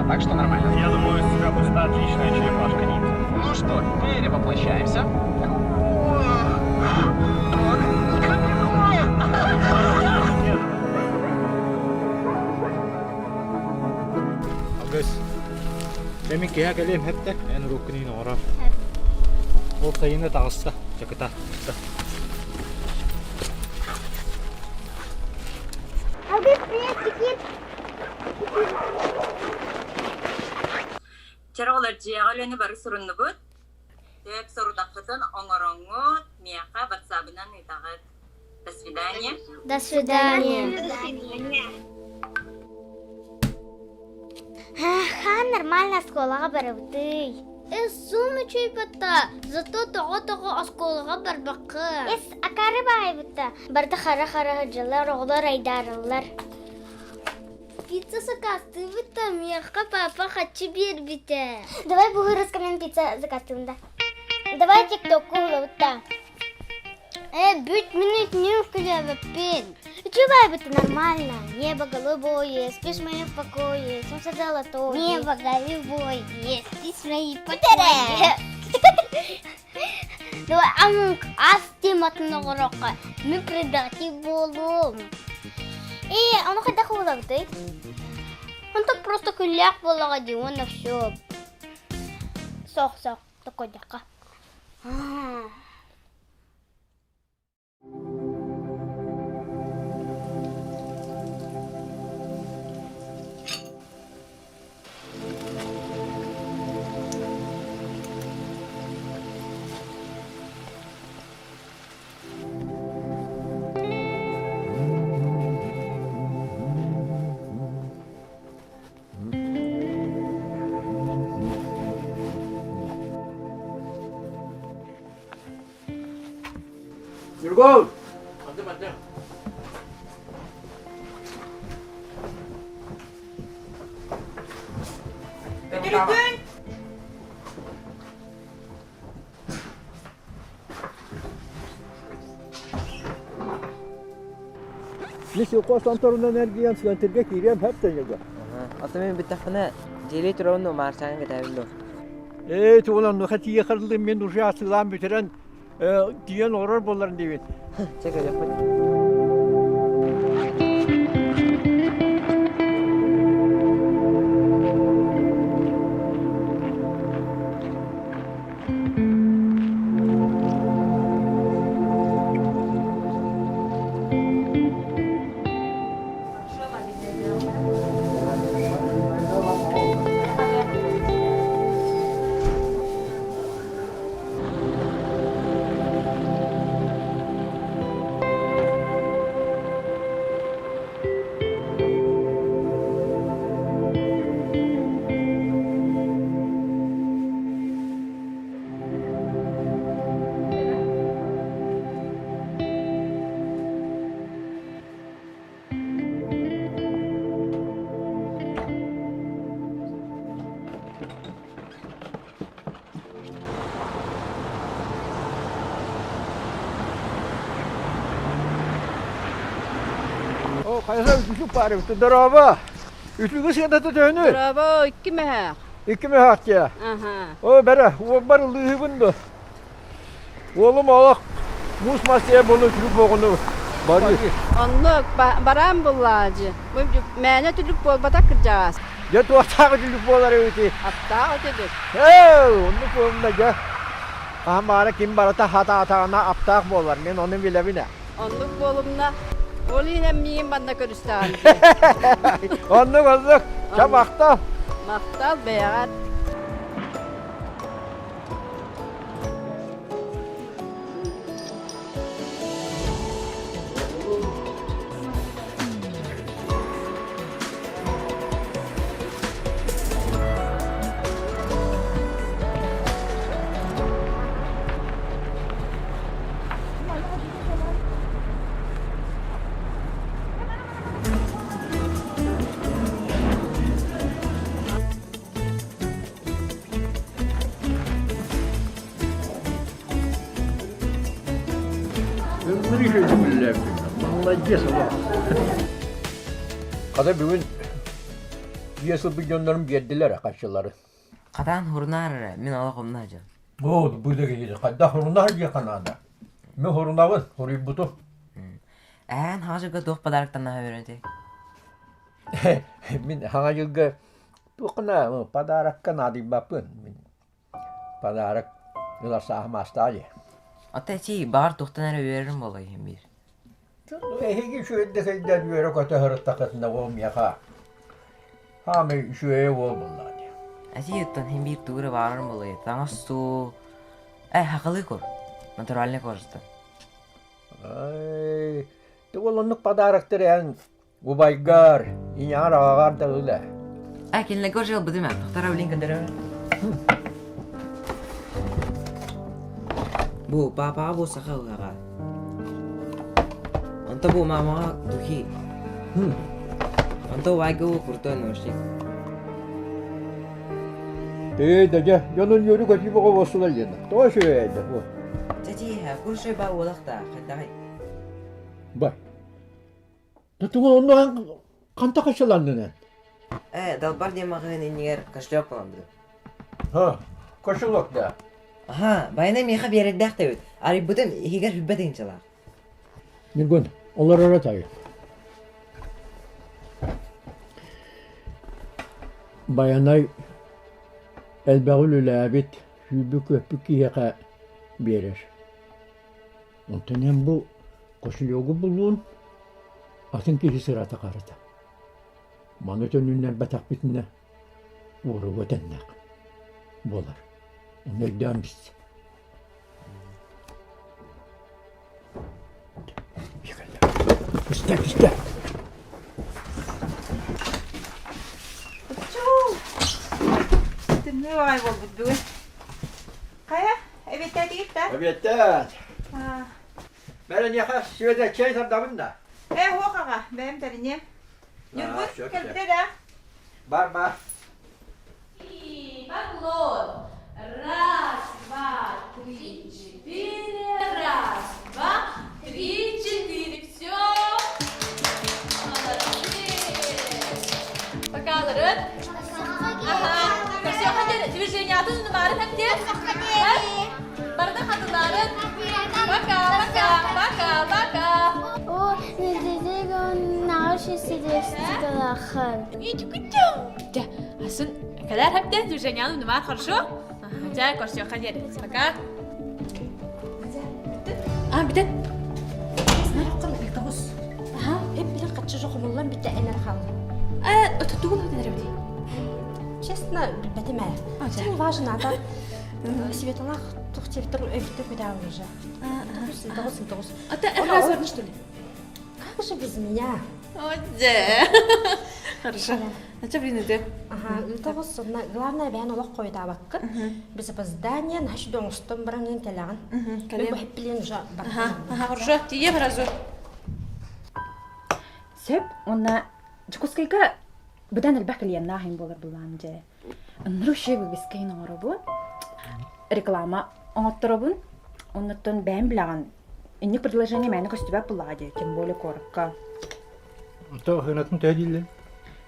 меня, так что нормально. Я думаю, из тебя будет отличная черепашка-ниндзя. Ну что, перевоплощаемся. Алгыс. Дьэ мин киһи кэлиэм хэптэ, эн уруккун оҥорор. Ол сайына таҕыста, чакыта. Алгыс, привет, Кикит! Чэр оҕолор дьиэҕэ үлэни бары суруннубут. Сөп сорудаххытын оҥороҥҥут, миэхэ ватсабынан ыытаҕыт. До свидания. До свидания. Ха, нормально оскуолаҕа барабытый. Эс, суум үчүйбэтэ, зато тоҕо-тоҕо оскуолаҕа барбакка. Эс, акары баайбыта. Барыта хара-хара сылдьаллар, оҕолор айдаараллар. Пицца сакаастыыбыт да, миэхэ папа хаччы биэрбитэ. Давай буһуруска мен пицца заказтыым да. Давай тиктокку уһулабыт да. Бүт мин итиннин күлэбэппин. Үчүгэй баайбыта нормально. Небо голубое, спишь в моем покое, солнце золотое. Небо голубое, спишь в моем покое. Давай амунг ас тематын оҕороххо мин предатель буолуом. Ээ, ону хайдах уһулабытый? Онтон просто күллээх буолаҕа дии уонна все. Сох-сох, токойдоххо. Ньургун! Мандым, мандым. Өтүрүкүн! Мин Санторунан эргийэн Силантиргэ киириэм хэп дэньэгэ. Ата мен бүттэхпинэ дьиэлии турабын но Марсаан кэтэбин дуо? Ээ, тугунан нуха тиийэ харылым мен уже асылаан бүтэрэн тиийэн олорор буолларын диибин. Чэ көрүөхпүт. О, хайа үтүлүк баар эбит. Здорово! Үтүлүгү сыаната төһөнүй? Браво, икки мөһөөх. Икки мөһөөх дьэ. Аха. О, бэрэ, уолбар ыллыыһыбын дуо? Уолум олох муус мас диэн буолу үтүлүк буоҕуну барыы. Оннук бараан буллаадьы. Мээнэ үтүлүк буолбатах кырдьаҕас. Дьэ туохтаах үтүлүк буолар эбитий? Аттаах үтүлүк. Ээ, оннук буолла дьэ. Хаһан баара ким барыта хатаатаҕына аптаах буолар. Мин ону билэбин ээ. Оннук буолумна. Ол иһин миигин манна көрүстэҕин. Оннук, оннук. Чэ, махтал. Махтал бэйэҕэр. Молодец, Хата бүгүн Иэс ылбыт дьоннорум биэрдилэр харчылары. Хатаан хурунаар эрэ, мин олох умна дьон. Оо, бу да киһи хайдах хурунаар диэххэ наада. Мин хурунабын, хоруйбутум. Эһээн хаҥа дьылга туох подароктан наһаа үөрэнтэй? Мин хаҥа дьылга туоххана подарокка наадыйбаппын. Мин подарок ылар сааһым аастаҕа дии. Ата эчий, баҕар туохтан эрэ үөрэрим буолуо иһин биир. Эһиги үчүгэйдик сылдьан үөрэ-көтө сырыттаххытына ол миэхэ хаамай үчүгэйэ уол буоллаҕа дии. Эчий оттон иһин биир тугу эрэ баҕарарым буолуо таҥас суу э хахылыы кур натуральный кожата. Ай, ты ол оннук подароктар эн убайгар, ийэҕэр аҕаҕар да ыл ээ. А кинилэргэ уже ылбытым ээ, тохтор блин көрдөрөбүн. Бу папаҕа бу саха ылыаҕа. Онто бу мамаҕа духи. Онто убайга бу крутой наушник. Ээ, да дьэ, дьонун үөрүү көтүү бөҕө буолсулар диэн. Тоҕо үчүгэй да бу. Чэ тииһэ, куршай ба уолахта, хайдаҕай? Бай. Тутугун онно ханта хачыланнын эн? Э, далбар диэн маҕаһыын иннигэр кошелек булан Ха, кошелек да. Аха, байана миэхэ биэрэрдээх да эбит. Арыйбытым иһигэр сүрбэ тыһыынчалаах. Ньургун, олороро тайы. Байанай элбэҕи үлэлээбит, сүүрбүт-көппүт киһиэхэ биэрэр. Онтон эн бу кошелегу булуун атын киһи сырата харата. Маны төнүннэрбэтэхпитинэ уоруга тэннэх буолар. Ону өйдөөн бис. Кистэ, кистэ. Тымныы баҕайы буолбут бүгүн. Хайа, эбиэттээтигит да? Эбиэттэт. Бэрэниэхэ Сүөдэ чэй тардабын да? Ээ, уох аҕа, бэйэм тэриниэм. Ньургун кэлбитэ да? Бар, бар. И поклон. Раз, два, три, четыре. Раз, два, три, четыре. Все. Молодцы. Пока, Ага. Движениятын нумарын хәптер. Барда хатыларын. Пока, пока, пока, пока. О, Асын кэлэр хәптер движениятын нумар хорошо? Жай көрсө хадер. Пока. А, бүтэн. Аха, эп билен каччы жохомуллан бүтэ энер хал. Э, тугун өтөн эрэбити? Честно, билбэтим ээ. Это не важно, ата Светалах тух тевтер өйбүттер күдэ уже. Тоҕус, тоҕус. Ата эр что ли? Как же без меня? Оде. Хорошо. А что блин это? Ага, тоҕус, главное бэйэн олох хойутаабаккын. Без опоздания, наш доҥустан баран кэлэҕин. Кэлиэм. Блин, уже Ага, ага, хорошо. Тиийэ сразу. Сөп, уонна Дьокуускайга быдан элбэх клиеннаах иһин буолар былаан дьэ. Ынырык үчүгэй вывескайын оҥоробун, реклама оҥотторобун, оннуттан бэйэм билэҕин, инник предложение мээнэ көстүбэт буоллаҕа дии, тем более куоракка. То хынатын төһө дииллэр?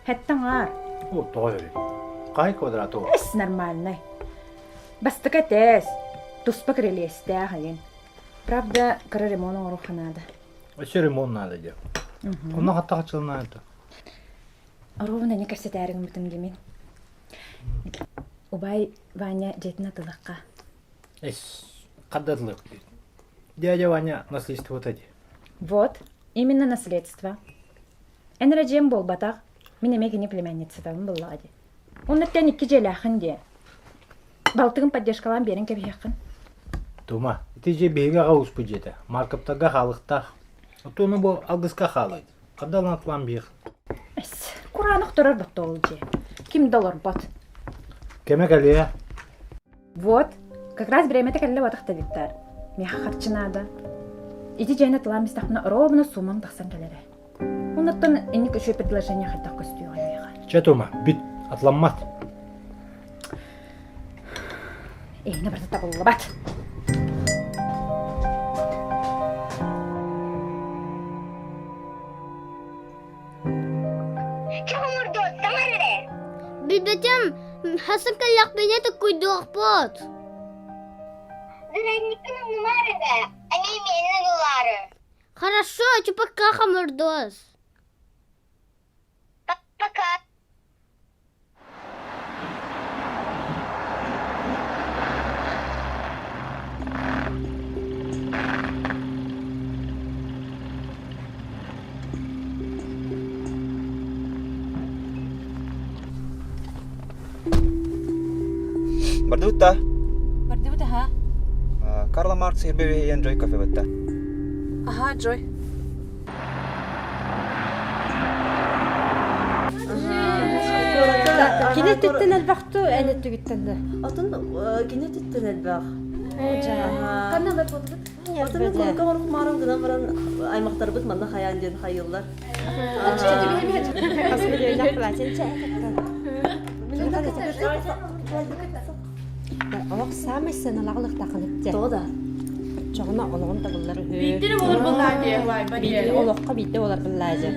Хэттэн аар. О, тоҕо эбит. Хай квадрат ол? Эс нормальный. Бастакы этээс, туспа кирилиэстээх айын. Правда, кыра ремонт оҥоруохха наада. Өссө ремонт наада диэ. Онно хатта хаччылана это. Ровно не кэпсэтээри гыммытым димин. Убай Ваня дьиэтин атылахха. Эс, хаддатылык. Дядя Ваня наследство дии. Вот, именно наследство. Эн эрэ дьиэм буолбатах, мин эмиэ кини племянницатабын буоллаҕа дии. Онно тэн икки дьиэлээххин диэ. Балтыгын поддержкалаан биэрэн кэбиһиэххин. Тума, ити дьиэ биһиги аҕа ууспут дьиэтэ. Маркаптарга хаалыктаах. Оттон бу алгыска хаалай. Хадалан атлаан биэх. Эс, кураанах турар боттоол дьиэ. Ким да олорбот. Кэмэ кэлиэ. Вот, как раз бириэмэтэ кэллэ батах да Виктор. Миэхэ харчы наада. Ити дьиэни тылаан истэхпинэ ровно суумам тахсан кэлэрэ. Оннуттан инник үчүгэй предложение хайдах көстүөҕэй миэхэ. Чэ Тума, бүт, атламмат. Эйиҥэ барыта табыллыбат. Билбэтим, хасын кэллэхпинэ туккуйдуохпут. Хорошо, чупакка хамырдос. Пока. Бардыбыт да? Бардыбыт аха. Карла Маркс Хербевейен Джой кафе бытта. Аха, Джой. Кини өттүттэн элбэх ту, эн өттүгүттэн да? Отон кини өттүттэн элбэх. Ханна бар болдубут? Отон мен курукка барып маарым гынан баран аймактарбыт манна хайаан диэн хайыллар. Олох самый сыаналаах Тоҕо да? Оччоҕуна олоҕун табыллар үһү. Биирдэ болар буллаадьы. Биирдэ олоххо биирдэ болар буллаадьы.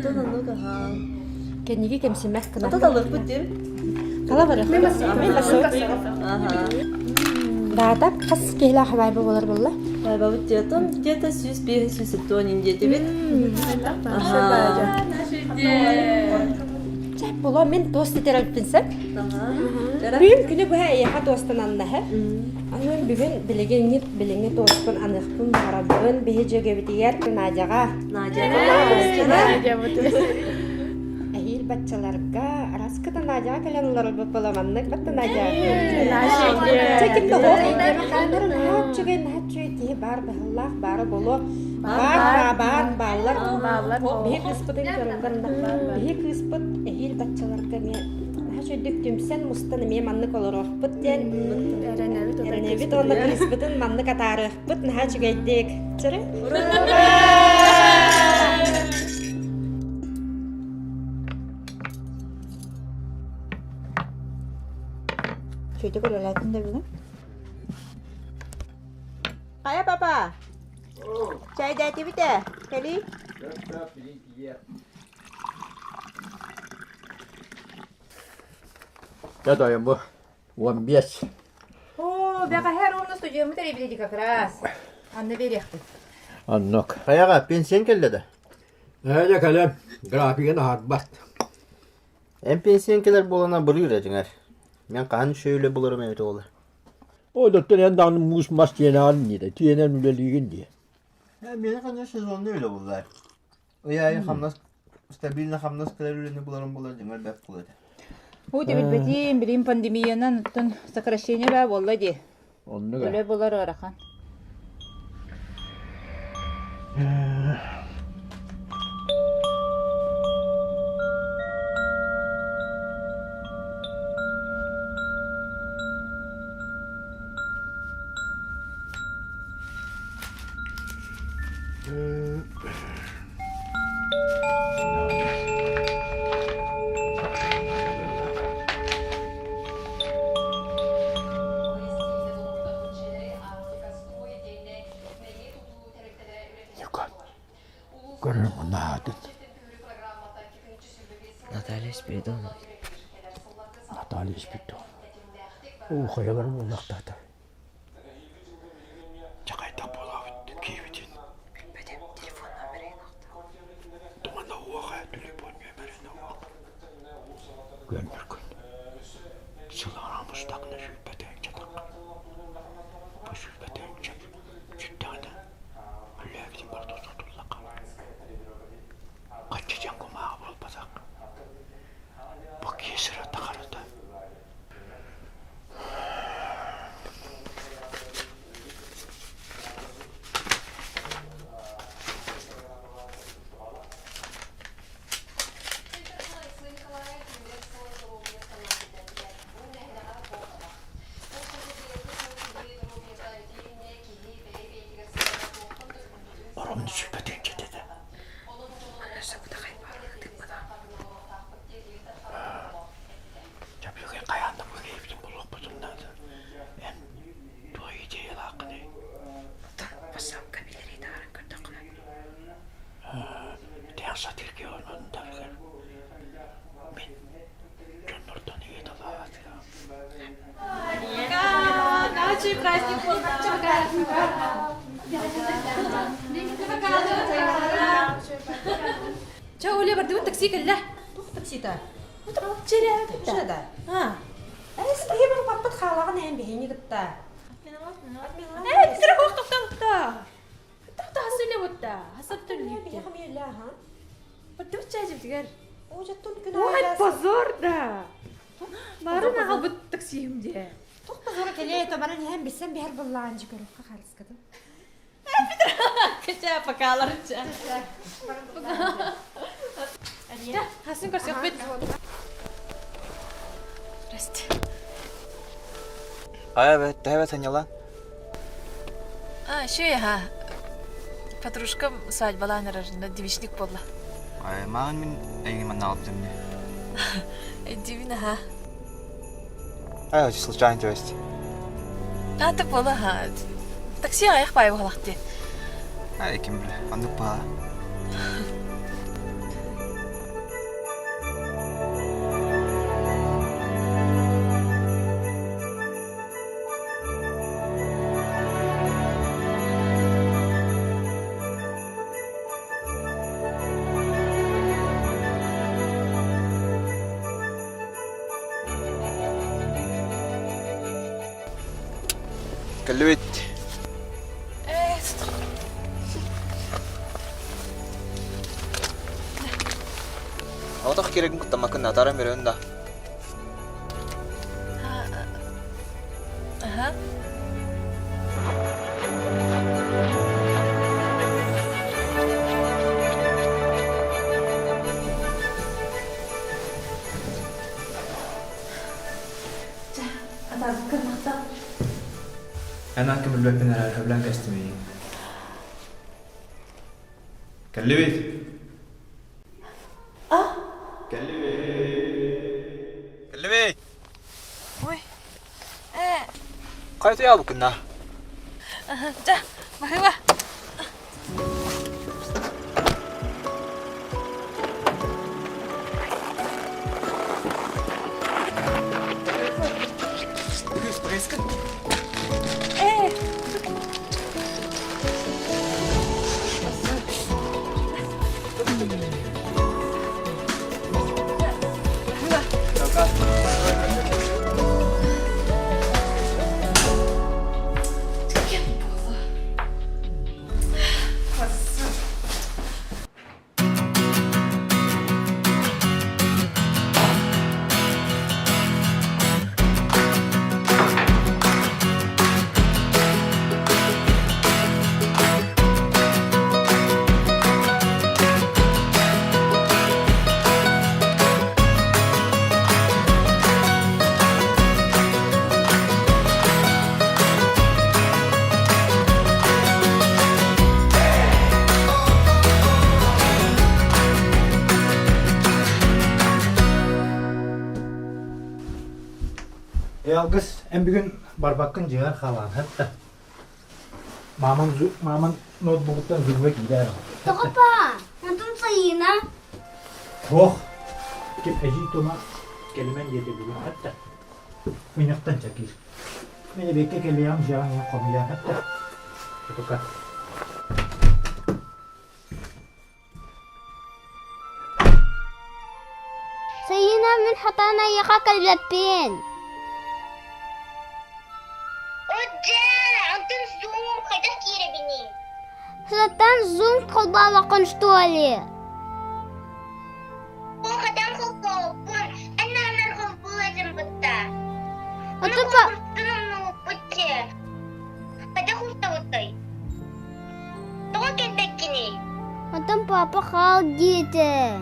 Кэнниги кэмсимэх гына. Ото талыахпыт дим. Кала барыах. Мен Даата хас киһилээх хабайба болар булла? Хайбабыт диэтом где-то 105 170 индиэтибит. Чэ, боло мен тост итерэлпин сеп. Бүгүн күнү быһа эйиэхэ туостананнаһа. Аны бүгүн билигин билиҥҥи туоспун аныахпын баҕарабын. Биһи дьүөгэбитигэр Надяҕа. Надяҕа. Эһиил баччаларга араскыта Надяҕа кэлэн олорорбут буола маннык батта Надя. Чэ ким да оһох наһаа үчүгэй наһаа үчүгэй киһи баар быһаллаах баара буолуо. Баар баар бааллар. Биһи кыыспытын көрөллөр биһи кыыспыт эһиил баччаларга эмиэ наһаа үчүгдүк түмсэн мустан эмиэ маннык олоруохпут диэн эрэнэбит уонна кыыспытын маннык атаарыахпыт наһаа үчүгэйдик. Чөрү? Чөйдө көрөлөтүн да бүгүн. Хайа, папа? Чайдаатибит ээ? Кэлий. Дьэ тойон бу 15. Оо, бэҕэһээ ровно студиоммут эрийбитэ как раз. Анна биэриэхпит. Оннук. Хайаҕа, пенсиян кэллэ да? Ээ, кэлэн, графигын аһарбат. Эн пенсиян кэлэр буолана бырыыр этиҥэр. Мен хаһан үчүгэй буларым эбит оҕолор. О, доттор эн даҕаны муус-мас тиэнэҕин диэтэ, тиэнэн үлэлиигин диэ. Миэнэ конечно сезонный үлэ буллар. Ый аайы хамнас стабильно хамнас кэлэр үлэни буларым буолар дьиҥэр бэрт буолуо этэ. Уу билбэтим, билим пандемиянан оттон сокращение баа буолла дии. Оннук Үлэ булар ыарахан. Ньукан, көрөр наадын. Наталья Спиридоновна. Наталья Спиридоновна. Уу, хайалар буоллахтаата. Чакайдах буолаабыт киэбитин. Билбэтим, телефон номерин ахта. Тумана уоха, телефон номерин уох. Күөннүркүн. Сылаамыстакна сүүрбэтээҥчэ такка. Бу сүүрбэтээҥчэ сүттэҕинэ, үллээбитин барыта сотуллаха. Хаччы диэн кумааҕы буолбатах. Бу киэсэрэ тахарата. Оромну сүппэтин этэ. Чапыгын хайаан да бу булуохпутун наада. Эн туох идеялааххыный? Бассаапка билэрий таһааран көрдөххүнэ. Тээн сатыыр киһи онон тарыгар. Мин дьоннортон ыйыталаһан. бардыбыт такси кэллэ. Туох таксита? Чэрэ. Чэрэ. А. Эс биһи бар паппыт хаалаҕын эһэн биһини кытта. Э, битре хоох тоқтан Тохто хасыля бутта. Хасап түллүк. Биһи хамыйла ха. Бардыбыт чаажыбытыгар. О, жаттон күн Ой, позор да. Барын аҕалбыт таксиһым дии. Туох позора кэлээ, то баран иһэн билсэн биһэр буллаан жи көрөххө харыскатын. Кече покаларынча. Хасын көрсөхпүт. Здрасте. Ай, төһө саньялан? А, шөй, ха. Подружкам свадьбалаан эрэр, девичник буолла. Ай, маған мин эйигин манна алып димни. Дивин, аха. Ай, случайно то есть. А, так буола, аха. Такси аяқ бай буолах дии. Ай, ким биле, оннук баа. Кэллибит. Отох кирегин куттамакын атара мөрөн да. Аха. Атарбыккар махтал. Эн аккын билбэппин эрээр сөбүлээн кэстимиин. Кэллибит. А? Кэллибит. Кэллибит. Ой. Э. Хайа туйаабыккын Дьэ, баһыыба. Э. Алгыс, эн бүгүн барбаккын дьиҥэр хаалаан хатта. Мааман, мааман ноутбугуттан зубы киирэр. Тоҕо Онтон сайына. Ох, ким эдьиий тума кэлимэн диэтэ бүгүн хатта. Мунньахтан чакир. Мен эбиэккэ кэлиэҕим дьиэҕин хомуйаан хатта. Пока. Сайына мин хатаан айыха кэлбэппин. Сатан зум холбаабаккын что ли? Оттон папа хаал диэтэ.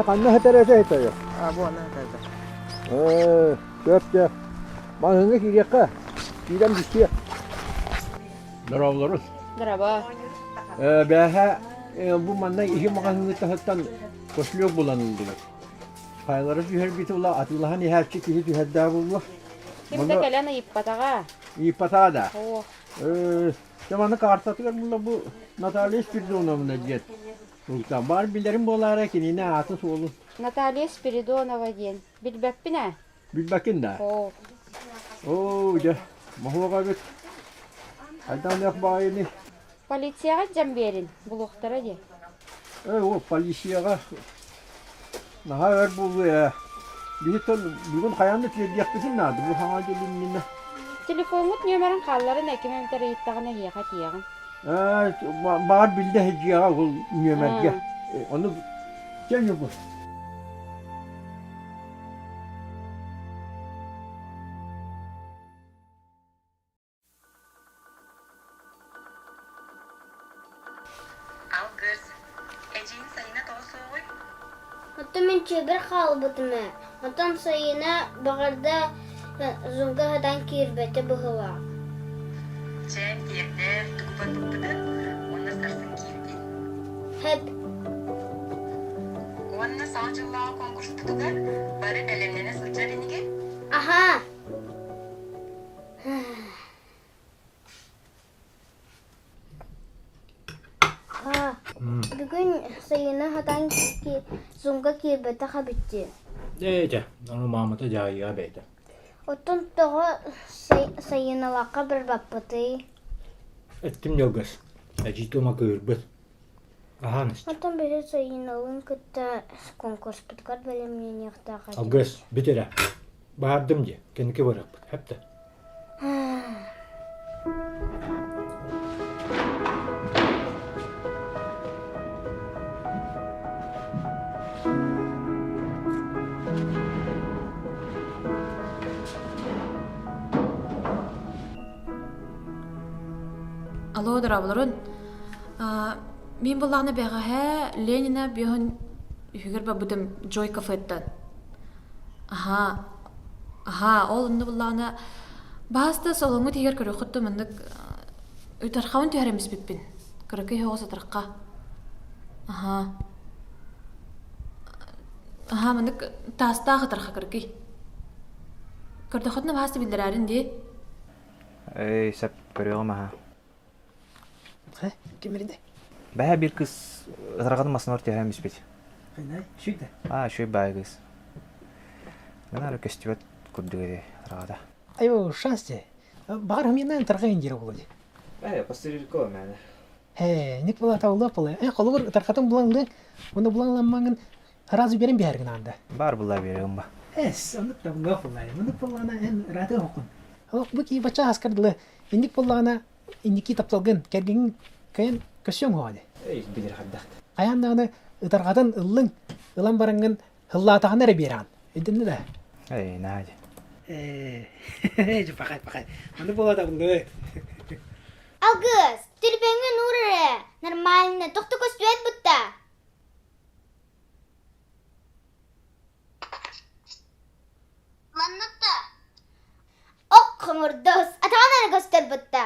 Ханна хэтэрэтэ хэтэрэ? А, бу анна хэтэрэтэ. Ээ, сөп дьэ. Маныны киириэххэ. Киирэн бүстүө. Здоровлорус. Здорово. Э, бээһэ бу манна иһи маҕаһыыны таһыттан кошелек булан ыллыбыт. Файлары түһэрбит ула атыылаһан иһээччи киһи түһэрдээх буолла. Ким да кэлэн ыйыппатаҕа. Ыйыппатаҕа да. Оо. Дьэ маны картатыгар була бу Наталья Спиридоновна диэн Ултан баар билэрим буолаара кинини аатын суолун. Наталья Спиридонова диэн. Билбэппин ээ. Билбэккин да? Оо. Оо, дьэ, моһуоҕа эбит. Хайдах баайыны? Полицияҕа дьэн биэрин, булуохтара диэн. Ээ, ол полицияҕа наһаа өр буолуо ээ. Биһиттэн бүгүн хайаан да тиэрдиэхпитин наада, бу хаҥа дьыл иннинэ. Телефоҥҥут нүөмэрин хаалларын ким эмит ыйыттаҕына эһиэхэ этиэҕим. Ээ, баҕар биллэ сылдьыаҕа ол нүөмэргэ. Ону чэ Ньургун. Алгыс, эдьиийин Сайыына тоҕо суоҕуй? Оттон мин чүөбэр хаалбытым ээ. Оттон Сайыына баҕарда зумга сатаан киирбэтэ быһыылаах. Чэ, тиэрдээр, тугу барбыппытын уонна сарсын киирдин. Сөп. Уонна Саҥа дьыллааҕы конкурспутугар бары бэлэмнэнэ сылдьар инигин? Аһаа. Бүгүн сайына сатаан сумка киирбэтэх эбит Ээ, дьэ, ону маамата дьаһайыа бэйэтэ. Оттон тоҕо сайыналаахха барбаппытый? Эттим дьалгас, эдьиий Тома кыыһырбыт. Аһаан истэ. Оттон биһи сайыналыын кытта конкурспутугар бэлэмнэниэхтээх этибит. Алгыс, бүт эрэ. Баһаардым дии, кэнники барыахпыт, хэптэ. Алло, дорооболорун. Мин буллаҕына бэҕэһээ Ленина биоһун үһүгэр барбытым Джой кафеттан. Аһаа, аһаа, ол онно буллаҕына бааста солоҥҥут иһигэр көрүөххүт да маннык үтархабын түһэрэн испиппин. Кыракый оҕо сатарха. Аһаа. Аһаа, маннык таастаах ытарха кыракый. Көрдөххүтүнэ бааста биллэрээрин дии. Эй, сөп көрүөҕүм аһа. Хэ, ким эрдэ? Бэһэ биир кыс ытарҕатын массыынабар түһэн испит. Хайнай, шүйдэ. Аа, шүй баай кыс. Гынары көстүбэт курдук эти ытарҕата. Айо, шансте. Баҕар хамьянан ытарҕа индира буолуо. Ээ, пастырилко мээнэ. Ээ, ник була табылла була. Э, холобур ытархатын булан ылыаҥ, уонна булан ыламмаҥын сразу берен биһэргин аанда. Бар була берем ба. Эс, оннук табылла була. Оннук буоллаҕына эн ыраатыы оһоххун. Олох бу кии бачча аскар дылы инник буоллаҕына инники тапталгын кэргэҥҥин кыайан көрсүөҥ суоҕа дии. Эй, билэр хайдах. Хайаан даҕаны ытарҕатын ыллыҥ, ылан бараҥҥын һыллаатаҕына эрэ биэрэҕин. Өйдөннө да? Эй, Надя. Ээ, пахай, пахай. Маны буола табыллыы. Алгыс, түрбэҥҥин уур эрэ. Нормально, тохто көстүбэт бутта. Маннык да Ок хомурдос, атаҕын эрэ көстөр бутта.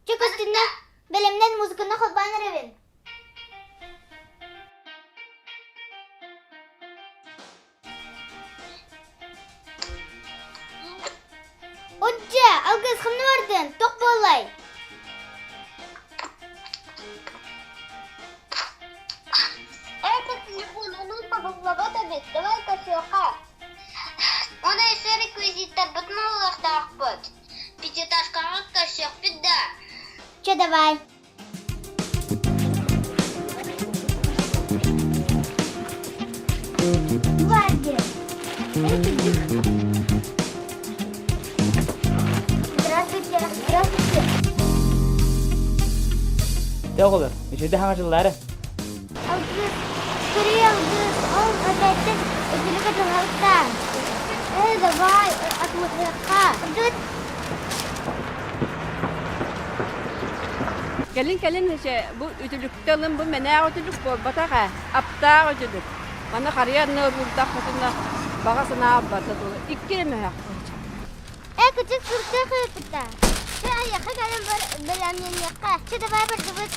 Чэ көстүннэ, бэлэмнэн музыканы холбоон эрэбин. Отдьэ, алгыс ханна бардын? Тох буоллай? Этот телефон онон табыллыбат эбит, давай көрсүөххэ. Оны өссө реквизиттарбытын ылыахтаахпыт. Пятиэтажкаҕа көрсүөхпүт да. Чэ, давай. Гвардия! Здравствуйте! Здравствуйте! Те оҕолор, үчүгэй хаҥа дьыллаары. Алгыс, скорее алгыс, он опять үтүлүкэ туһалта. Э, давай, атмосферка. Тут Кэлин-кэлин бу үтүлүктэ ылын бу мэнээх үтүлүк буолбатах ээ, аптаах үтүлүк. Маны харыйа анныгар уурдахпытына баҕа санаа барда тула икки эрэ мөһөөх Э, кычык сурта хыппыта. Чэ, айахха кэлэн бэлэмнэниэххэ. Чэ, давай бардыбыт.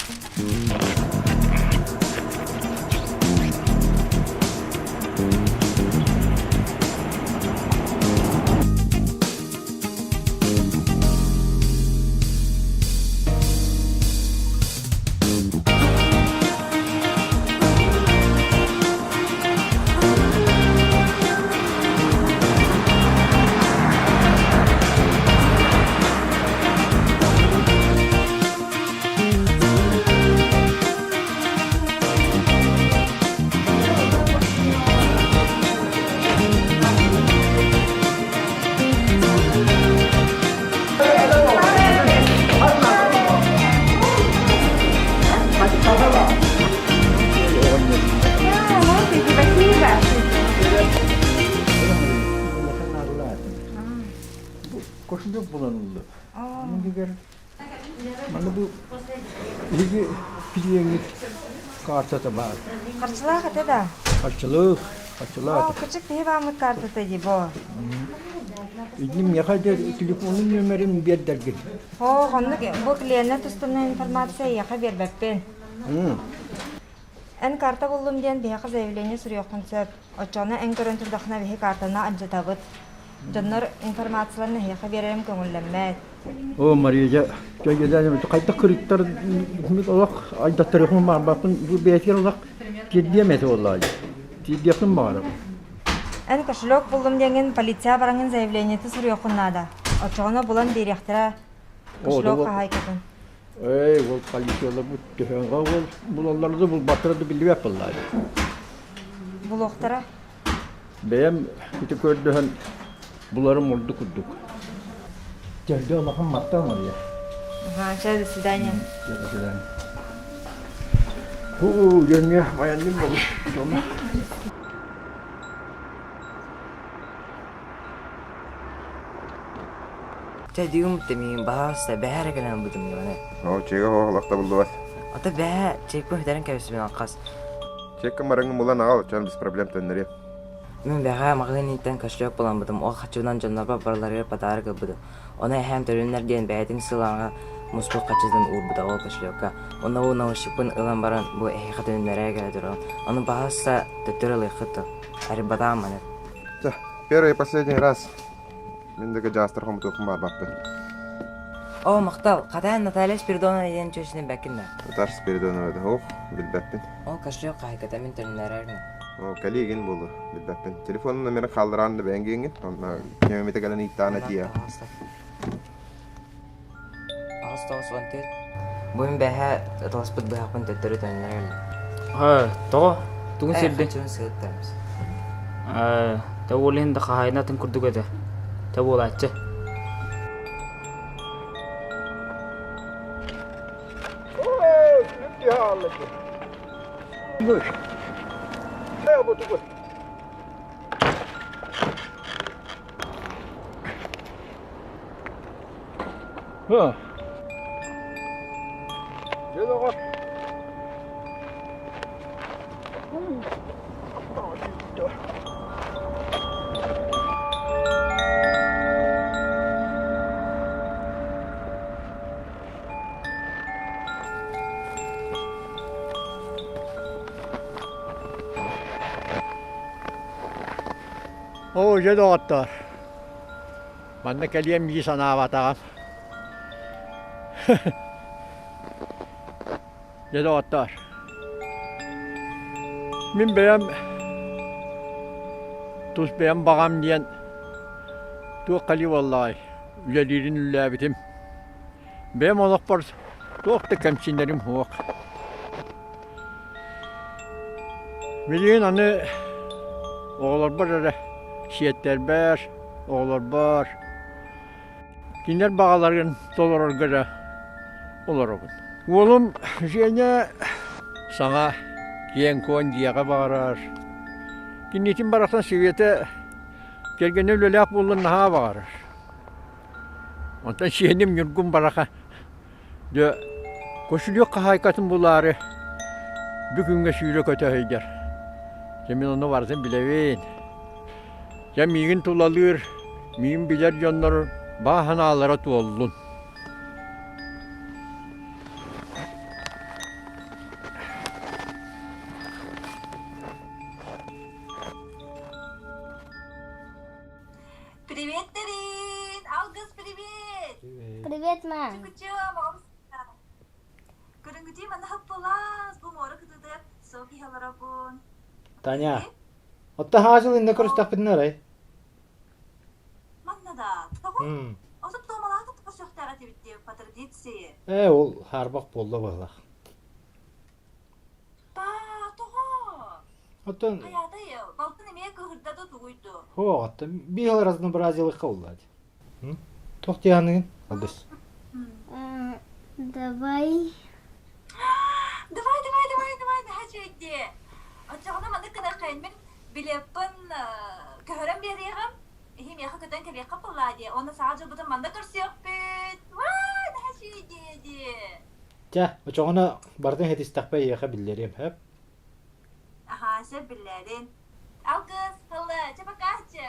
Кошелек булан ыллым. Мин Манна бу биһиги клиеҥҥит картата баар. Харчылаах этэ да? Харчылык, харчылаах. Оо, кырдьык биһи бааммыт картата дии бо. Идним миэхэ дьэ телефонун нүөмэрин биэрдэргин. Оо, оннук бу клиеннэр тустарынан информация эйиэхэ биэрбэппин. Эн карта буллум диэн биһиэхэ заявление суруйуоххун сөп. Оччоҕуна эн көрөн турдаххына биһи картаны алдьатабыт. Дьоннор информацияларын эһиэхэ биэрэрим көҥүллэммэт. О, Мария, дьэ, дьэ, хайдах кырыктар олох айдаттарыахпын баҕарбаппын, бу бэйэтигэр олох тиэрдиэм этэ буоллаҕа дии. Тиэрдиэхпин баҕарабын. Эн кошелек буллум диэҥҥин полиция бараҥҥын заявлениета суруйуоххун наада. Оччоҕуна булан биэриэхтэрэ кошелек хаһаайкатын. Эй, ол полицияларбыт төһөҕө ол булаллара да булбаттара да биллибэт буоллаҕа дии. Булуохтара. Бэйэм ити көрдөһөн буларым ордук курдук. Төрдө улахан махтал Мария. Ага, сейчас до свидания. До свидания. Ху, дьөҥҥө айанным болу. Чэ, дьүгүм тэмиин баһаалыста бэһэ эрэ кэлэн ылбытым дьоно. Оо, чэйгэ оһолох табыллыбат. Ата бэһэ чэйпин бүтэрэн кэбиспин алхас. Чекка марыҥын булан аҕал, чон без проблем төннөрүө. Мин бэҕэһээ маҕаһыыныттан кошелек буламмытым, ол харчыбынан дьоннорбор барыларыгар подарок ылбытым. Ону эһээм төлөннөр диэн бэйэтин сылааҕа муспут харчытын уурбута ол кошелекка. Онно бу наушникпын ылан баран бу эһиэхэ төнүннэрэ кэлэ турабын. Ону баһаалыста төттөрү ылыаххыт дуо? Арыйбатаҕым маны. Чэ, первый и последний раз. Мин да дьаастар хомутуохпун баарбаппын. Оо, махтал! Хатаан Наталья Спиридонова диэн чүөчүнү бэккин да? Наталья Спиридонова да, ох, билбэппин. Ол кошелек хаһайката мин төннөрөрүн. Оо, кэлиигин буолуо, билбэппин. Телефонун номерын хааллараан да бэйэҥ гиэҥҥин, онно кемемите кэлэн ыйытаан этиэ. 894. Бу мин бэһэ ыталаспыт быһахпын төттөрү төннөрөр. Ха, тоҕо? Тугун сирдин? Хачын сыыттарымс. Ээ, тэ ол иһин да хаһаайына атын курдук этэ. Тэ буолааччы. Оо, дьэ доҕоттоор, Манна кэлиэм дии санаабатаҕым. Дьэ доҕоттоор, мин бэйэм тус бэйэм баҕам диэн туох кэлии буоллаҕай, үлэлиирин үлэлээбитим. Бэйэм олохпор туох да кэмсинэрим суох. Билигин аны оҕолорбор эрэ сиэттэрбэр, оҕолорбор кинилэр баҕаларын толорорго эрэ олоробун. Уолум Женя саҥа киэҥ-куоҥ дьиэҕэ баҕарар. Кинитин барахсан Света кэргэнэ үлэлээх буоллун наһаа баҕарар. Онтон сиэним Ньургун бараха Дьэ, кошелек хаһаайкатын булаары бу күҥҥэ сүүрэ-көтө сылдьар. Дьэ, мин ону барытын билэбин. Дьэ, миигин тулалыыр, миигин билэр дьоннор баа санаалара туоллун. Привет, Дарин! Алгыс, привет! Привет, мам. Көрүҥүтүй манна хаппылаас, бу муора кытыытыгар сыл киһи олоробун. Таня, отто хаажыл инне көрүстэхпитин арай. Манна да, тоҕо? Отут туомалаах көрсүөхтээх этибит дии, по традиции. Ээ, ол хаарбах буолла быһылах. Таа, тоҕо? Оттон Хайаатай, балтын эмиэ кыһырда да тугуй дуу? Һоо, оттон биир разнообразилыхха уллаат. Туох диэханыгын? Алгыс. Давай. Давай, давай, давай, давай, наһаа үчүгэйдии. Оччоҕуна маннык гыныаххайын мин билиэппин көһөрөн биэриэҕим. Биһи миэхэ көтөн кэлиэххэ буоллаа дии. Уонна саҥа дьылбытын манна көрсүөхпүт. Уаа, наһаа үчүгэй дии дии. Чэ, очоҕуна барытын иһитистэхпэ эйиэхэ биллэриэм, сөп? Аһаа, сөп биллээрин. Алгыс, ылла, чэ пока чэ.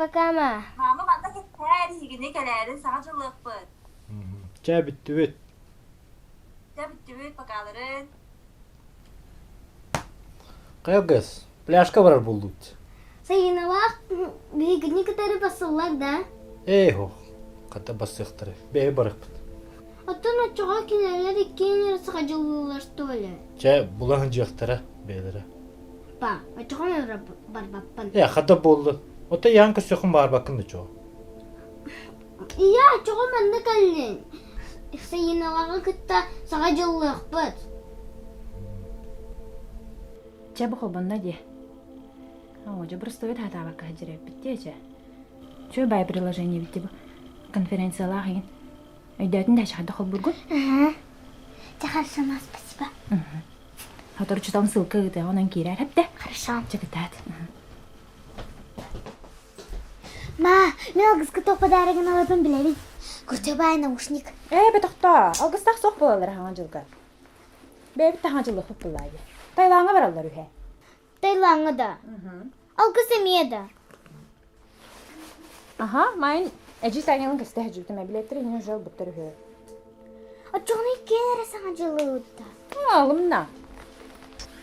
Пока, ма. Маама манна кэпсээр, иһигини кэлээрин саҥа дьыллыахпыт. Чэ, бүттүбүт. Чэ, бүттүбүт, покаларын. Хайа пляжка барар буоллубут. Сайыналаах биһигини кытары басыллар да? Эй, ох, хата бассыахтары, бэйэ барыахпыт. Оттон оччоҕо кинилэр иккиэн эрэ сахадьылыыллар что ли? Чэ, була сылдьыахтара бэйэлэрэ. Па, оччоҕо мен барбаппын. Э, хата буоллун. Ото яан көрсөххүн баарбаккын да чоо. Ийэ, оччоҕо манна кэллин. Сайыналаҕы кытта саҥа дьыллыахпыт. Чэ, бу холбонно дии. Оо, дьэ, бырыстыбыт сатаабакка сылдьар эбиппит дии, чэ. Чүө бай приложение бит бу конференциялаах игин. Өйдөөтүн да чахайда холбургун? Ага. Чэ, хорошо, ма, спасибо. Сотору ссылка ыытыаҕа онон киирээр хэптэ. Хорошо. Чэ, кытаат. Ма, мин алгыска туох подарогын ыларбын билэбин. Курчабай наушник. Ээ, бөтөхтөө. Алгыстаах суох буолаллар хаҥа дьылга. Бэйэбит да хаҥа дьыллыхпыт буоллаа дии. Тайлааҥҥа бараллар үһэ. Тайлааҥҥа да. Алгыс эмиэ да. Аха, майн эдьиий Санялын кэстэ сылдьыбытым эбилэттэр иһин уже ылбыттар үһү. Оччоҕуна иккиэн эрэ саҥа дьыллыбытта. Алымна.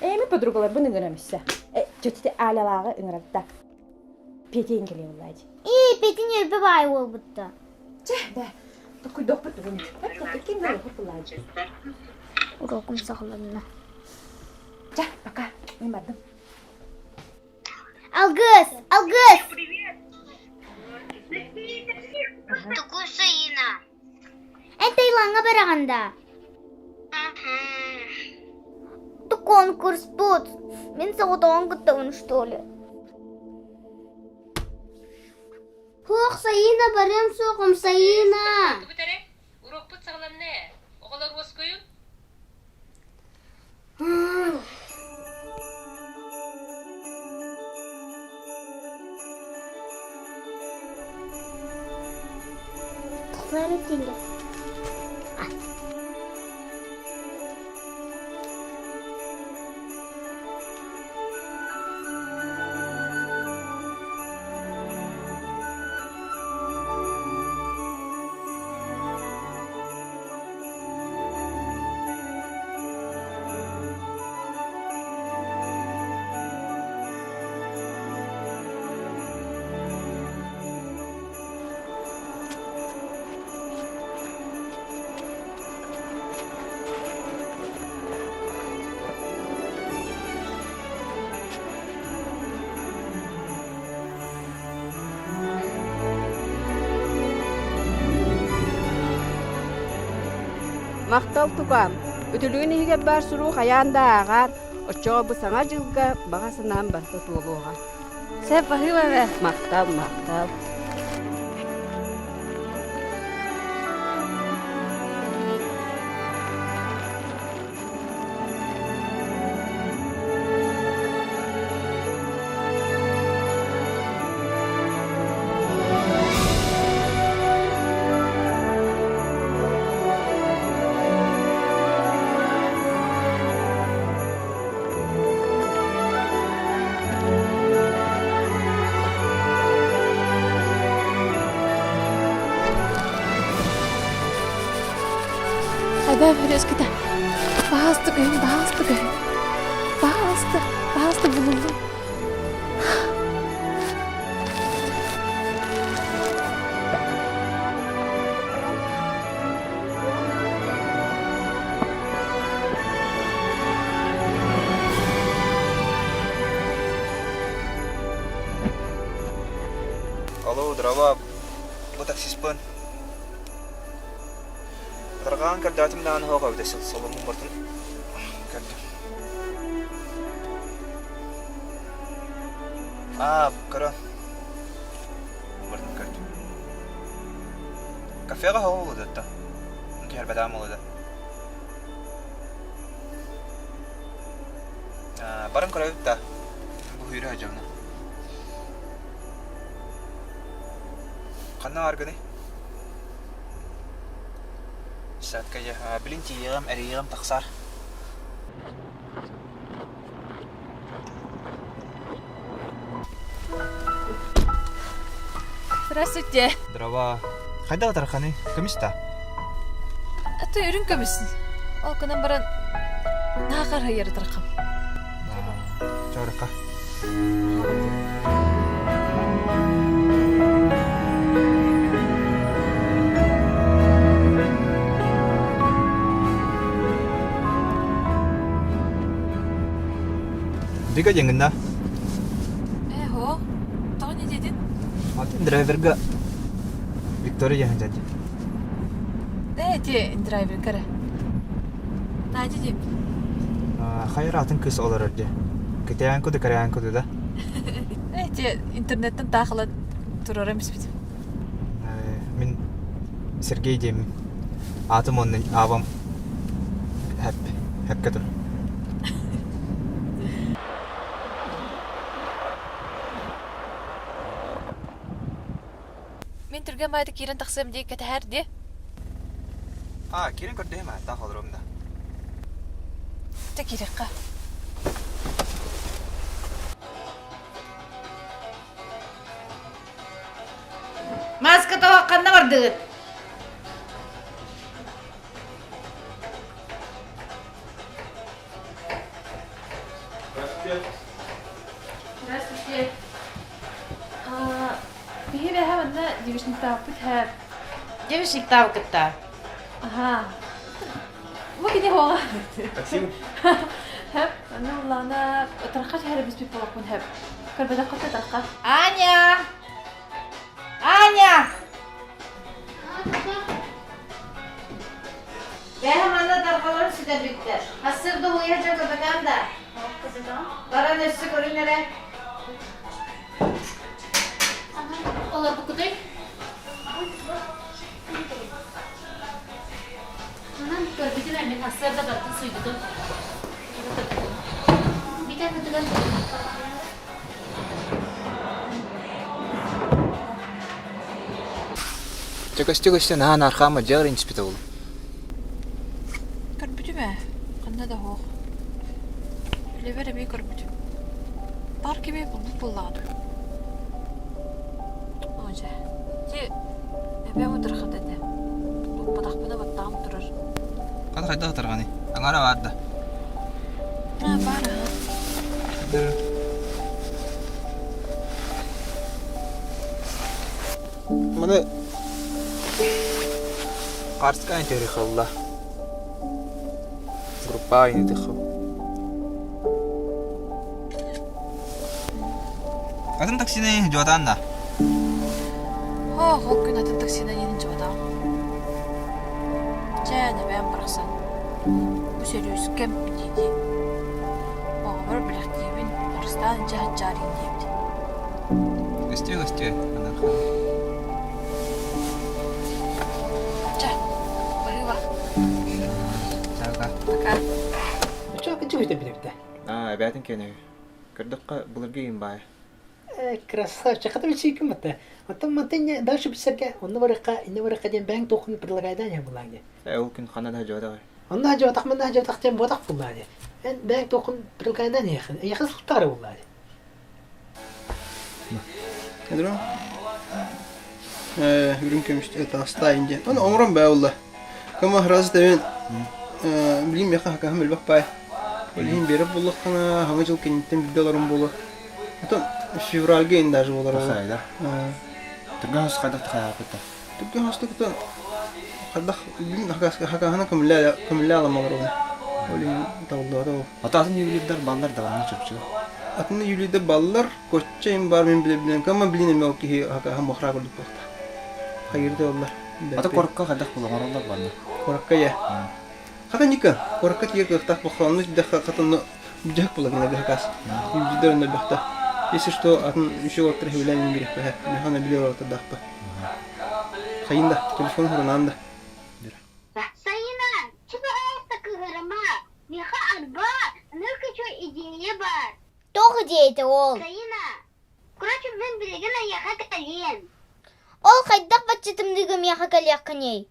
Эми подругаларбын ыҥырам иссе. Тетя Алялааҕы ыҥырабыта. Петя кэлиэ буллаа дии. Ии, Петя ньөрбө баай уолбутта. Чэ, да. Токуйдуохпут бүгүн. Иккиэн да буллаа дии. Урокум саҕаланна. Чэ, пока. Мен бардым. Алгыс! Алгыс! Тугу Саина? Эн Таилаҥҥа бараҕын да? Ту конкурспут. Мин соҕотоҕун кыттабын что ли? Суох, Саина, барыам суоҕум, Саина! Урокпут саҕаланна ээ. Оҕолор уоскуйун. Тухлары тиҥэ. Махтал тукаам, үтүлүгүн иһигэр баар суруу хайаан да ааҕаар, оччоҕо бу саҥа дьылга баҕа санаам барыта туолуоҕа. Сөп, баһыыба эбэ. Махтал, махтал. Хайдах өрүскүтэ Баҕаста көһүн, баҕаста көһүн. Баҕаста, баҕаста булуллун. Алло, дрова, бу таксиспын. Тарҕаан көрдөтүм даҕаны суох эбитэ соломун бартын көрдүм. Аа, көрө. Бартын көрдүм. Кафеҕа хоһу улудатта. Түһэрбэтэҕим улуда. Баран көрөбүт да. Бу сүүрэ сылдьабына. Ханна бааргыный? Садка дьэ, билин тиийиэҕим, эрийиэҕим тахсаар. Здравствуйте. Здорово. Хайдах тарханый? Көмүс та? А ты үрүҥ көмүс. Ол гынан баран наахар хайары тархам. Чорка. Дига диэҥҥин Ээ, һоо. Тоҕо не диэтин? Атын драйверга Виктория диэн дьадьы. Ээ, ити драйверга эрэ. Надя диэп. Хайыр атын кыыс олорор дии. Кэтээн куду кэрээн куду да. Ээ, ити интернеттэн таах ылан турарым испитим. Мин Сергей диэммин. Аатым уонна аабам хэп хэпкэ тур. Мин түргэн баайда киирэн тахсыам дии кэтэһээр дии. А, киирэн көрдөһүм аа, таах олоруом да. Дьэ киириэххэ. Маска тоҕо ханна бардыгыт? Здравствуйте. Биһи бэһэ манна девичниктаабыппыт һэ. Девичниктаабыккытта? Аха. Бу кини хоҕа. Такси. Хэп, аны улаана ытырха түһэрэ биспит буолаппын хэп. Көрбөтөххө ытырха. Аня! Аня! Бэһэ манна дарҕаларын сүтэрбиттэр. Ассыр дуһуйа дьэ көбөтөм да. Баран өссө көрүн эрэ. Олорбуккутай? Манан көрбүтүм эмин ассырда бартын суйдутум. Бүтэн ытыган Чэ көстө-көстө наһаа нархаама дьиэҕэр инчиппитэ буолуо. Көрбүтүм ээ, ханна да суох. Үлэбэр эмиэ көрбүтүм. Баар кими булбут буоллаҕына. Оо дьэ, ити эбээм утархата этэ. Укпатахпына баттаҕым турар. Хата хайдах ытарҕаный? Аҥара баар да? Аа, баар аһа. Маны Карская терехалла. Группа инитиху. Атын таксины жуатаан да? Оо, ол күн атын таксина иэнин жуатаам. Чэ, нэбээн барахсан. Бу сөрүүскэм дии-дии. Оҕобор бэлэхтиибин, арыстаан дьэ хаччаарыйын диэбит. Көстүө, көстүө, анархан. Чэ, баһыыба. Чака. Пока. Чака чугуйта билэбитэ. Аа, эбээтин киэнэ. Көрдөххө, былыргы иин баайа. Э, красавчик, хата билсиикин батта. Оттон мантан дальше билсэргэ, онно барыахха, инне барыахха диэн бэйэҥ туоххун предлагайдаан булаан диэн. Э, ол күн ханна да дьуота Онно дьуотах, манна дьуотах диэн буотах буллаа диэн. Эн бэйэҥ туоххун предлагайдаан иһэххин, эйиэхэ сылтаары буллаа диэн. Эдро үрүҥ көмүс таастаайын диэн. Оны оҥорон баа улла. Кыма раз тэбин билим меха хакаһым элбэх баай. Ол иһин береп буллаххына хаҥа жыл кэнниттэн билде олорум буолуо. Ото февральга ин даже болар. Тахайда. Түргэн хос хайдах тахайаппыта. Түргэн хостукта хайдах билим хакаһына көмүллэ көмүллэ аламалар Ол иһин табыллыбата ол. Ата атын ювелирдар баллар даҕаны чопчу. Атын ювелирдар баллар, кочча им бар мин биле кама билин эме ол киһи хакаһа мохра курдук буолта. Хайырды оллар. Ата коркка хайдах була барна. Коркка я. Хата ника, коркка тиер кыахтаах бохонну дэх хатанну дьэх була гына хакас. Ювелирдар онно бахта. Если что, атын еще оттар хевлен бирехпе. Механа билер оттардахпа. Хайында, телефон хуранаан да. Сайына, чего айста кыһырыма? Миэхэ арба, ныркычо идея баар. Туох идеята ол? Сайына, короче, мин билигин эйиэхэ кэлиэм. Ол хайдах бачча тымныыга миэхэ кэлиэххиний?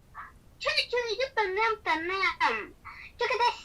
Чэ, таныам, таныам. Чэ, кэтэс.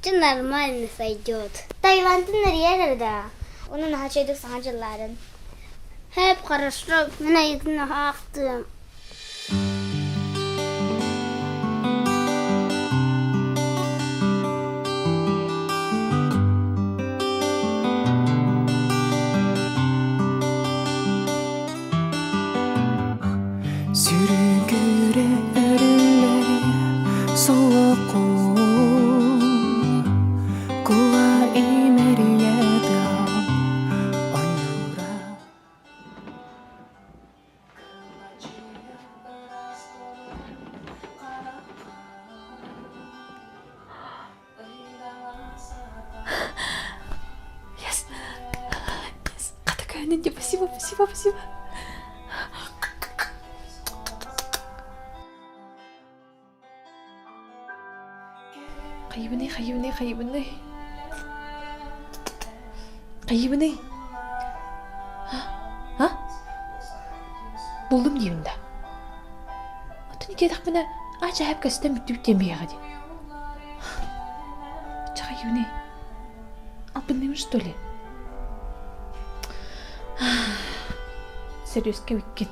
Ты нормально сойдет. Таиландын эрийэр да. Оны наһаа үчүгэйдик саҥа дьыллаарын. Хэп, хорошо, мин айыытын аахтыам. Сүрүгүрэ өрүллэри суоққун Кула имэрийэдэ ойура Yes. Yes. Такая, спасибо, спасибо, спасибо. Хайыбыный, хайыбыный, хайыбыный. Хайыбыный. А? Булдум диибин да. Оттон итиэтэхпинэ, аа чаһап көстөн бүттүбүт диэн биһиэхэ дии. Чахайыбыный. Албынныыбын что ли? Серьезка бүккин.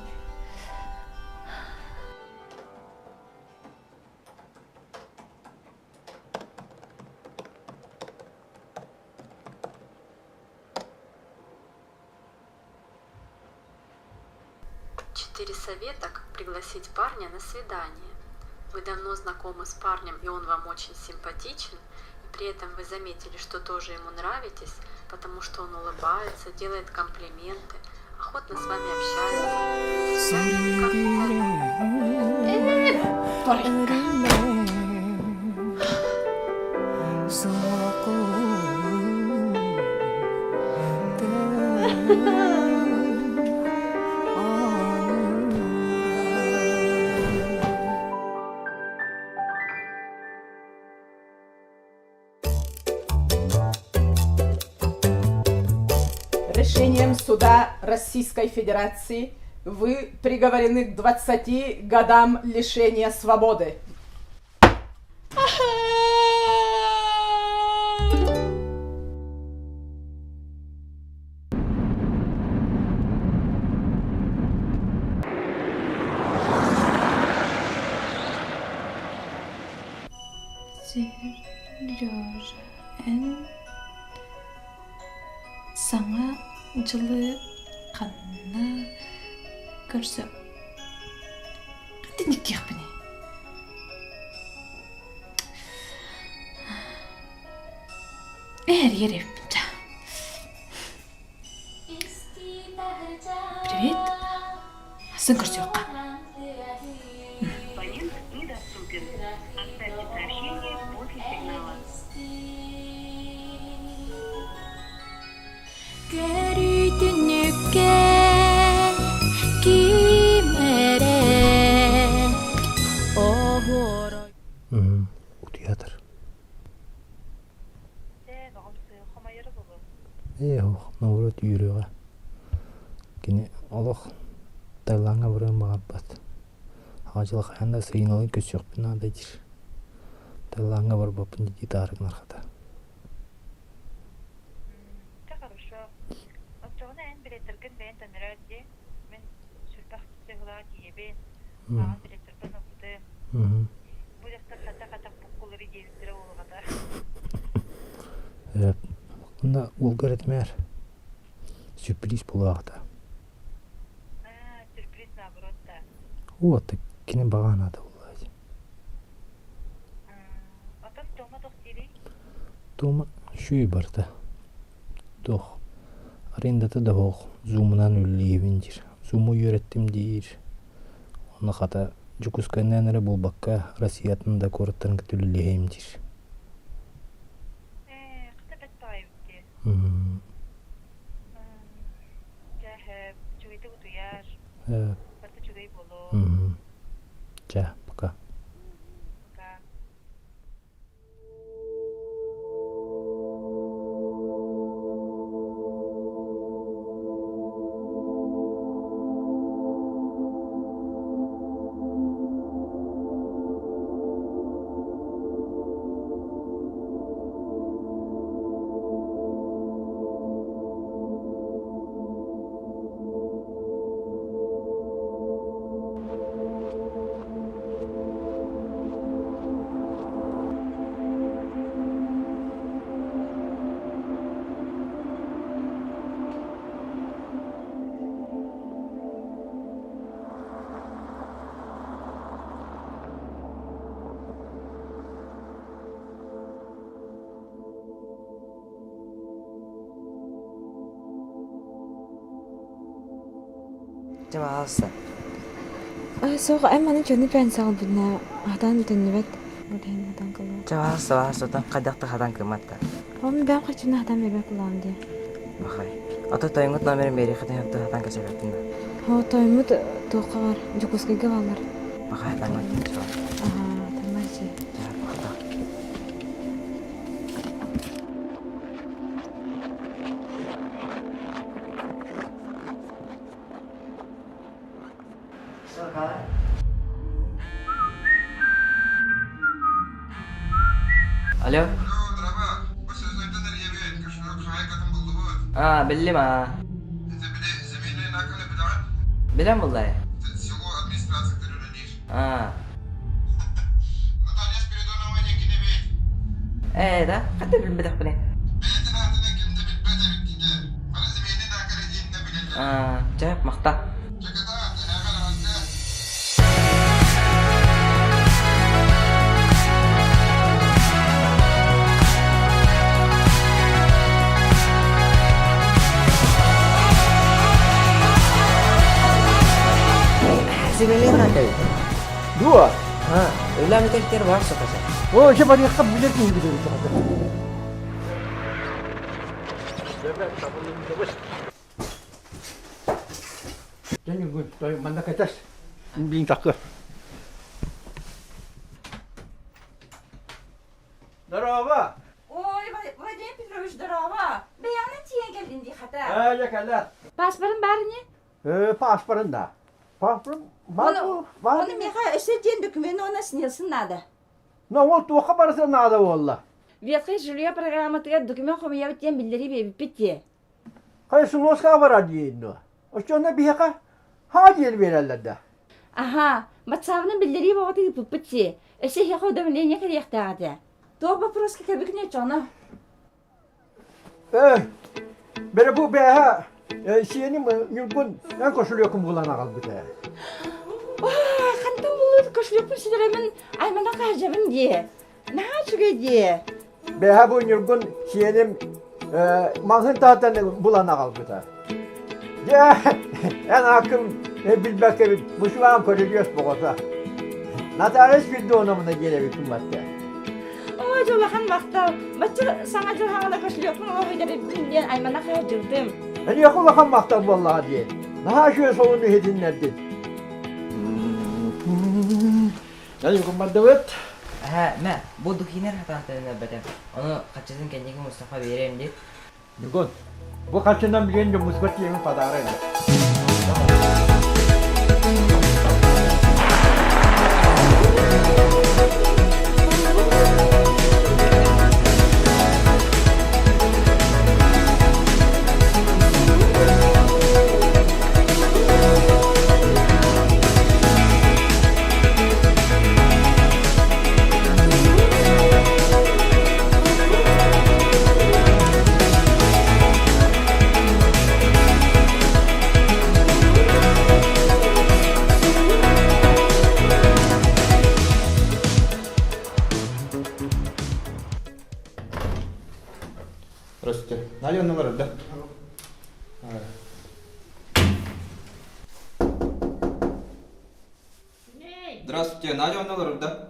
Четыре совета, как пригласить парня на свидание. Вы давно знакомы с парнем, и он вам очень симпатичен, и при этом вы заметили, что тоже ему нравитесь, потому что он улыбается, делает комплименты, охотно с вами общается. Решением суда Российской Федерации вы приговорены к 20 годам лишения свободы. Сережа, эн Саҥа дьылы ханна көрсө Итинник Эрийэр эбиппин дьэ. Привет. Сын көрсүөххэ. Абонент недоступен. Оставьте сообщение после сигнала. Көрүтүнүккэ ким эрэ оһуоро Утуйатар. Ээ, наоборот үөрүөҕэ. Кини олох Таилаҥҥа барыан баҕарбат. Аҕа дьыл хайаан да сыыйыналыы көрсүөхпүн наада диир. Таилаҥҥа барбаппын дии таары гынар хата. Дьэ хорошо. Оччоҕуна эн билеттэргин бэйэн төннөрөөр дии. Мин сүрбэх сыһылаах тиийэбин. Мааҕын билеттэрбин ылбытым. Бу дьахтар хата-хата буккулары диэбиттэрэ уолуҕата. Онно уолгар этимээр. Сюрприз буолуоҕата. Аа, сюрприз наоборот да. Вот, кини баҕа наада буолла дии. Отон Тома туох диирий? Тома үчүгэй барыта. Туох. Арендата да суох, зумунан үлэлиибин диир. Зуму үөрэттим диир. Онно хата Дьокуускайынан эрэ буолбакка, Россиятын да куораттарын кытта үлэлиэһиим диир. Ээ, хата бэт баҕайыбыт дии. Дьэ, үчүгэйдик утуйар, барыта үчүгэй буолуо. Чэ, пока. Пока. Дьэ, баҕаласта. Суох, эн маны дьону пенсиялбына хатан төннүбэт. Хатан кылы. Дьэ, баҕаласта, баҕаласта, отон хайдах да хатан кыммат да. Ол бэм хачына хатан бэбэ кулаам дии. Бахай. Ото тойоҥҥут номерин биэриэххитин сөп да хатан кэсэбэппин да. О, тоймут туохха бар, Дьокуускайга бааллар. Бахай хатан Аха, таммачы. Алло. А, биллим а. Билэн буллай. А. Ээ, да? Хата билбэтэхпинэ. А, чэ, махта. Дуо? Өлөм тектер бар сокаса. О, же барыахха билер киһи билер Манна кэтес. Биин такы. Здорово! Ой, Владимир Петрович, здорово! Бэйэҕинэн тиийэн кэллин дии хата. Ээ, кэллэ. Паспорын баар ини? Ээ, паспорын да. Паспорын бар бар. Оны миэхэ өссө диэн документ уонна снилсын надо. Но ол туохха барыта наада буолла? Ветхое жилье программатыгар документ хомуйабыт диэн биллэрии биэрбиппит дии. Хайсунуоска барар диин дуо? Оччоҕуна биһиэхэ хаа диэн биэрэллэр да? Аха, батсаабынан биллэрии боҕото ыыппыппыт дии. Өссө эһиэхэ уведомление кэлиэхтээх этэ. Туох боппуруоска кэлбиккин оччоҕуна? Э, бэрэ бу бээһэ сиэним Ньургун эн кошелекум булан аҕалбыт ээ. Хантан буллут кошелекпун сүтэрэмин аймана хаһдьабын дии. Наһаа үчүгэй дии. Бээһэ бу Ньургун сиэним маҥһын таһыттан булан аҕалбыта. Дьэ, эн ааккын билбэккэбит, бу көрүдүөс боҕото. Наталья Спиридоновна диэн эбиккин батта. Оо, дьулахан махтал. Бачча саҥа дьыл хаҥана кошелекпун олох өйдөбүппүн диэн аймана хаһдьыбытым. Эниэхэ улахан махтал буоллаҕа дии. Наһаа үчүгэй солуну иһитиннэрдин. Бардыбыт. Аһа, мэ, бу духинер хатаан төннөрбөтө. Ону хаччытын кэнники Мустафа биэриэм диир. Ньукун, бу харчынан билигин дьоммутугар тиийэн подарок Здравствуйте, Надя онно олорор да?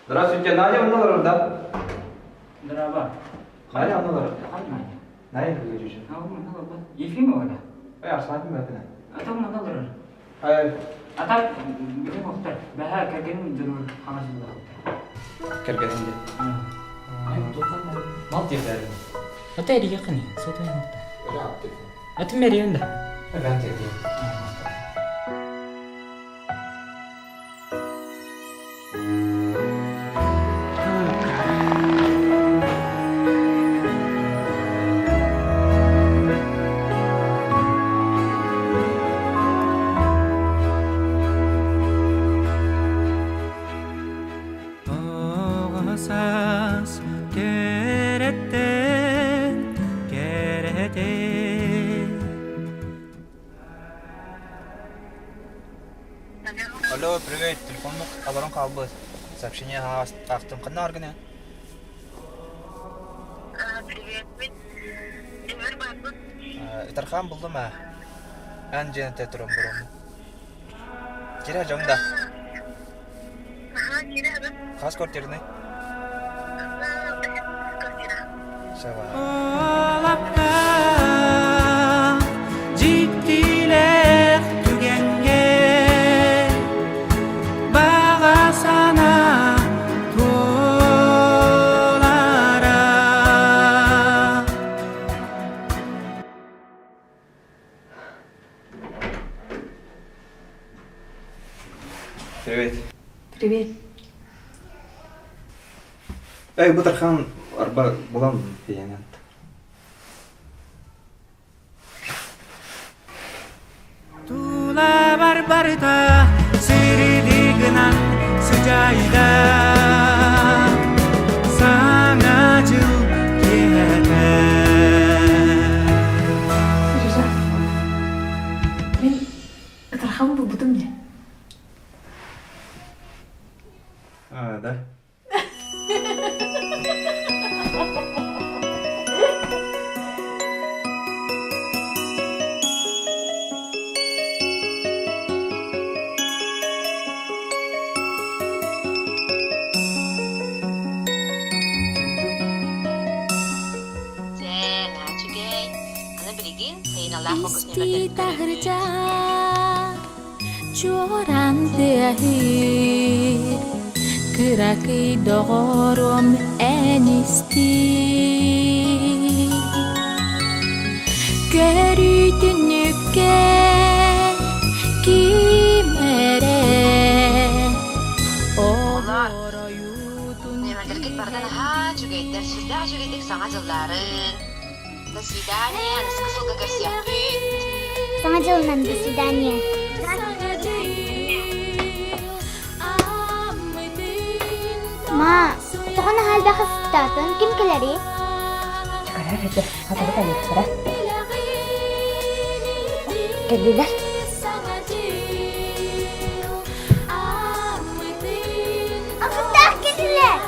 Здравствуйте, Надя онно олорор да? Здраво. Надя онно олорор. Надя выглядишь. Ефимова да? Эй, Арслан ким Ата манна олорор. Эй. Ата бүтүн охтар. Бэһэ кэргэнин дьонугар хаҥас булла. Кэргэнин де. Мал тиэрдэрин. Ата эрийэххин, сотуйан охтар. Аты мэрийэн да. Эбэн тиэрдиэн. Оҕо кэрэттэн кэрэтин Алло, привет, телефоннук аларан хаалбыт. Сообщение аахтым. Ханна аргыны? Привет, мин Өмөр барбыт. Итархан булдум аа. Ан дьиэнте туран бурум. Кирэ дьон да. Хас квартирный? Сава. Дьиктилээх түгэҥҥэ баҕа санаа туолара. Привет. Привет. Эй, Бутархан, арба булам дигән. Тула барбарта сиридигынан сыдьайда Саҥа дьыл киэһэтэ Сережа, мин ытархам булбутум не? А, да? Испитаһырдьа чуоран тыаһыыр Кыракый доҕорум эн истиий Көрүүтүнүккэ ким эрэ Ньэмэлэргит барыта наһаа үчүгэйдэр, сүрдээх үчүгэйдик саҥа дьыллаарын. До свидания, аныгы сылга көрсүөхпүт. Саҥа дьылынан до свидания. Ма, тоҕо наһаа элбэх ыстаатын ким кэлэрий? Чакарар этэ, хатары кэлиэхтэрэ. Кэллилэр. Акыстаах кэллилэр!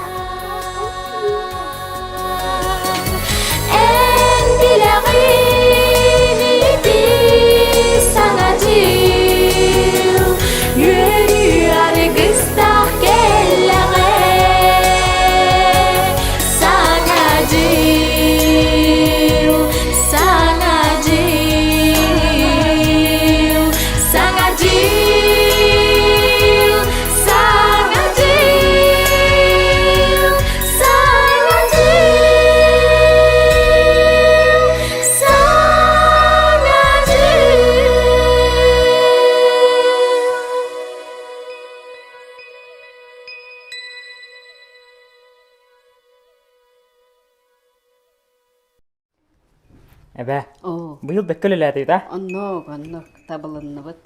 Эн билэҕин ити саҥа дьыл үөрүү аргыстаах кэллэҕэ Саҥа дьыл, саҥа дьыл, саҥа дьыл, саҥа дьыл, саҥа дьыл, саҥа дьыл. Эбээ, быйыл бэккэ үлэлээтигит а? Оннук, оннук, табылынныбыт.